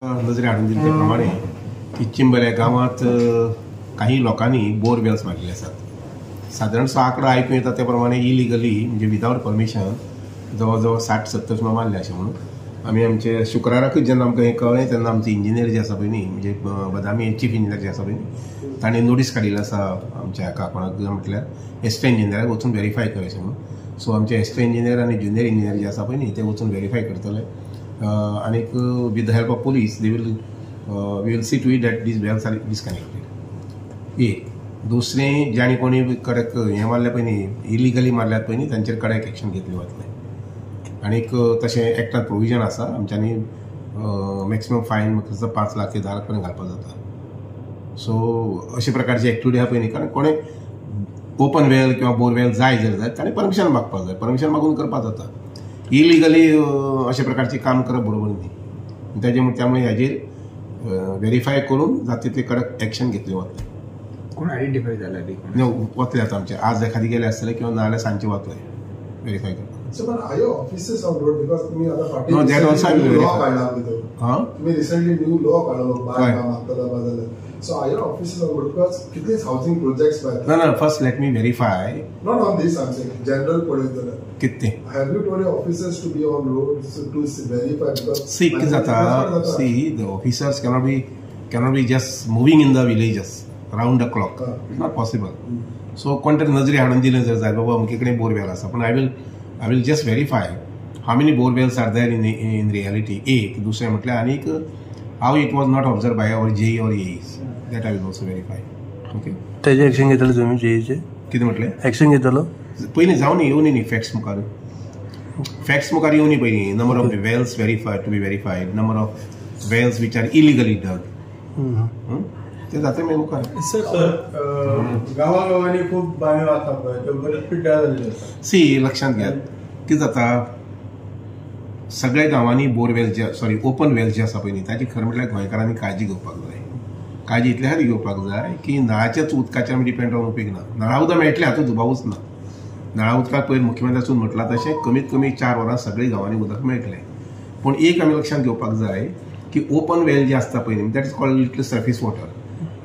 नजरे हाडून दिले ते प्रमाणे की चिंबल ह्या गांवांत काही लोकांनी बोरवेल्स मारलेले आसात. सादारणसो आंकडो आयकूं येता ते प्रमाणे इलिगली म्हणजे विदावट परमिशन जवळ जवळ 60-70 सुमार मारले अशें म्हणून आमी आमचे शुक्राराकूच जेन्ना आमकां हें कळ्ळें तेन्ना आमचे इंजिनियर जे आसा पळय न्ही, म्हणजे बदामी चीफ इंजिनियर जे आसा पळय न्ही, ताणें नोटीस काडिल्ली आसा आमच्या हाका कोणाक म्हटल्यार एसिस्टंट इंजिनियराक वचून वेरीफाय कर अशें म्हणून. सो आमचे एसिस्टंट इंजिनियर आनी ज्युनियर इंजिनियर जे आसा पळय न्ही ते वचून वेरीफाय करतले आनीक with the help of police they will we will see to it that these wells are disconnected. एक दुसरें जाणी कोणी कडक हें मारलें पळय न्ही, इलिगली मारल्यात पळय न्ही, तांचेर कडक एक्शन घेतली वतलें. आनीक तशें एक्टान प्रोविजन आसा आमच्यांनी मॅक्सिमम फायन 5 लाख ते 10 लाख पर्यंत घालपाक जाता. सो अशे प्रकारची एक्टिविटी आहा पळय न्ही, कारण कोणें ओपन वेल किंवा बोरवेल जाय जर जाय ताणें परमिशन मागपाक जाय, परमिशन मागून करपाक जाता. इलिगली अशे प्रकारचें काम करप बरोबर न्ही, ताजे त्यामुळे हाजेर वेरीफाय करून जाता तितलें कडक एक्शन घेतलें वतलें. कोण आयडेंटिफाय जाला बी वतले आतां आमचे आज एखादी गेले आसतले किंवा नाजाल्यार सांजचे वतले वेरीफाय करपाक. So, but are your officers on road? Because तुम्ही आता फाटी No, that also I will law verify. काढला तिथं. हां, तुम्ही रिसेंटली न्यू लॉ काढला हय. बाजार. So are your officers on road? Because कितलेच हाऊसिंग प्रोजेक्ट्स बाय ना ना, first let me verify. Not on this, I am saying general पळयत. कितें Have you told your officers to be on roads to verify? Because See, कितें जाता, see the officers cannot be just moving in the villages round the clock. It's not possible. So कोण तरी नजरे हाडून दिलें जर जाय बाबा अमके कडेन बोरवेल आसा, पूण I will just verify how many borewells are there in reality. एक दुसरें म्हटल्यार आनीक how it was not observe by our JE or AEs, that I will also verify. Okay, तेजे एक्शन घेतले तुम्ही जेईचे? कितें म्हटलें? एक्शन घेतलो पयलीं जावन येवनी न्ही, फॅक्ट्स मुखार, फॅक्ट्स मुखार येवनी पयलीं. Number of wells verified to be verified, number of wells which are illegally dug, ते जाता मागीर मुखार. सर, गांवागांवांनी खूब बांयो आसा पळय, त्यो बऱ्योच पिड्ड्यार जाल्ल्यो आसा. सी, लक्षांत घेयात कितें जाता, सगळ्या गांवांनी बोरवेल जे सॉरी ओपन वेल जे आसा पळय न्ही, ताची खरें म्हटल्यार गोंयकारांनी काळजी घेवपाक जाय. काळजी इतल्या खातीर घेवपाक जाय की नळाच्याच उदकाचेर आमी डिपेंड रावन उपयोग ना. नळा उदक मेळटलें हातूंत दुबावूच ना. नळा उदकाक पयर मुख्यमंत्र्यासून म्हटलां तशें कमीत कमी 4 वरां सगळ्या गांवांनी उदक मेळटलें. पूण एक आमी लक्षांत घेवपाक जाय की ओपन वेल जे आसता पळय न्ही, that is called little surface water,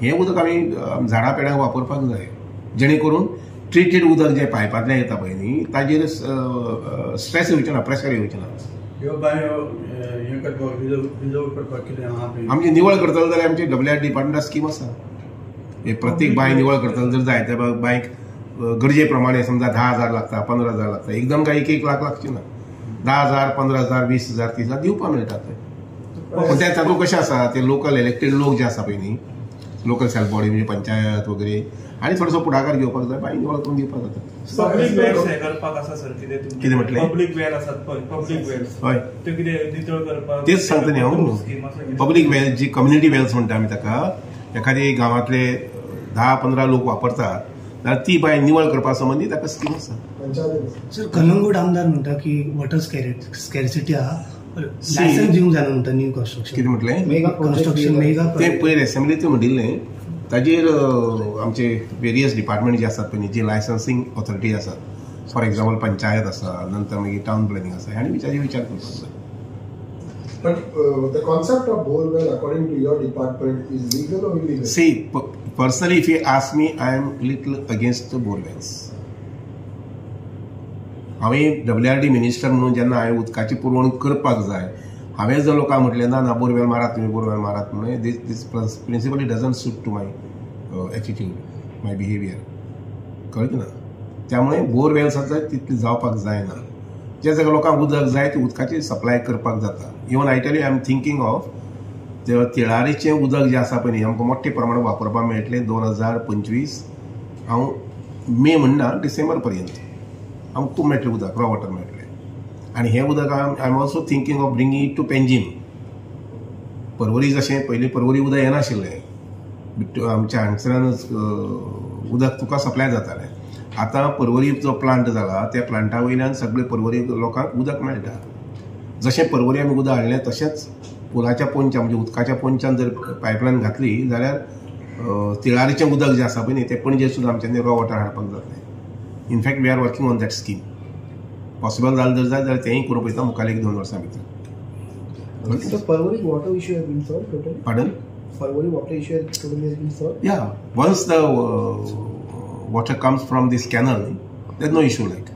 हें उदक आमी झाडां पेडांक वापरपाक जाय, जेणे करून ट्रिटेड उदक जें पायपांतल्यान येता पळय न्ही ताजेर स्ट्रेस येवचें ना, प्रेशर येवचें ना. ह्यो बांयो हें करपाक रिजर्व करपाक कितें आहा? आमची निवळ करतले जाल्यार आमची डब्ल्यू आर डिपार्टमेंटाक स्कीम आसा. हे प्रत्येक बांय निवळ करतले जर जाय त्या बांयक गरजे प्रमाणे समजा 10,000 लागता, 15,000 लागता, एकदम काय 1-1 लाख लागचे ना. 10,000, 15,000, 20,000, 30,000 दिवपाक मेळटा ते. पूण ते तातूंत कशें आसा, ते लोकल इलेक्टेड लोक जे आसा पळय न्ही, लोकल सेल्फ बॉडी म्हणजे पंचायत वगैरे, आनी थोडोसो पुढाकार घेवपाक जाय, बांय निवळ करून दिवपाक जाता. पब्लीक वेल्स हें करपाक आसा सर कितें? कितें म्हटलें? पब्लीक वेल आसात पळय, पब्लीक वेल्स, हय, त्यो कितें नितळ करपाक तेच सांगता न्ही हांव. पब्लीक वेल जी कम्युनिटी वेल्स म्हणटा आमी ताका, एखादी गांवांतले 10-15 लोक वापरतात जाल्यार ती बांय निवळ करपा संबंदी ताका स्कीम आसा. सर, कलंगूट आमदार म्हणटा की वॉटर स्कॅरसिटी आहा, लायसन्स दिवंक जायना म्हणटा न्यू कन्स्ट्रक्शन. कितें म्हटलें? कन्स्ट्रक्शन मेगा तें पयर एसेंब्लीत म्हणिल्लें, ताजेर आमचे वेरियस डिपार्टमेंट जे आसात पळय, जी लायसन्सिंग ऑथॉरिटी आसात, फॉर एक्झाम्पल पंचायत आसा, नंतर मागीर टावन प्लॅनिंग आसा, आनी विचार करपाक जाय. But the concept of borewell according to your department is legal or illegal? See, personally if you ask me, I am little against the borewells. हांवें डब्ल्यू आर डी मिनिस्टर म्हणून जेन्ना हांवें उदकाची पुरवण करपाक जाय, हांवें जर लोकांक म्हटलें ना ना बोरवेल मारात तुमी, बोरवेल मारात म्हणून, this this principally doesn't suit to my attitude, my behaviour, कळ्ळें की ना? त्यामुळे बोरवेल्स आसा तितली जावपाक जायना. ज्या जाग्यार लोकांक उदक जाय ती उदकाची सप्लाय करपाक जाता. Even I tell you, I am thinking of तिळारीचें उदक जें आसा पळय न्ही, आमकां मोठ्या प्रमाणात वापरपाक मेळटलें 2025, हांव मे म्हणना, डिसेंबर पर्यंत आमकां खूब मेळटलें उदक, रॉ वॉटर मेळटलें. आनी हें उदक I am also thinking of bringing it to Panjim. Porvorim जशें पयलीं पर्वरी उदक येनाशिल्लें, आमच्या हांगसरानच उदक तुका सप्लाय जातालें. आतां पर्वरी जो प्लांट जाला त्या प्लांटा वयल्यान सगळे पर्वरी लोकांक उदक मेळटा. जशें पर्वरी आमी उदक हाडलें तशेंच पुलाच्या पोंच्यान म्हणजे उदकाच्या पोंच्यान जर पायपलायन घातली जाल्यार तिळारीचें उदक जें आसा पळय न्ही तें पणजे सुद्दां आमच्यांनी रॉ वॉटर हाडपाक जातलें. In fact we are working on that scheme. Possible जालें जर जाय जाल्यार तेंय करूंक पळयता मुखार 1-2 वर्सां भितर. So Porvorim water issue has been solved totally? Pardon? Porvorim water issue has totally has been solved? Yeah. Once the water comes from this canal, there's no issue like.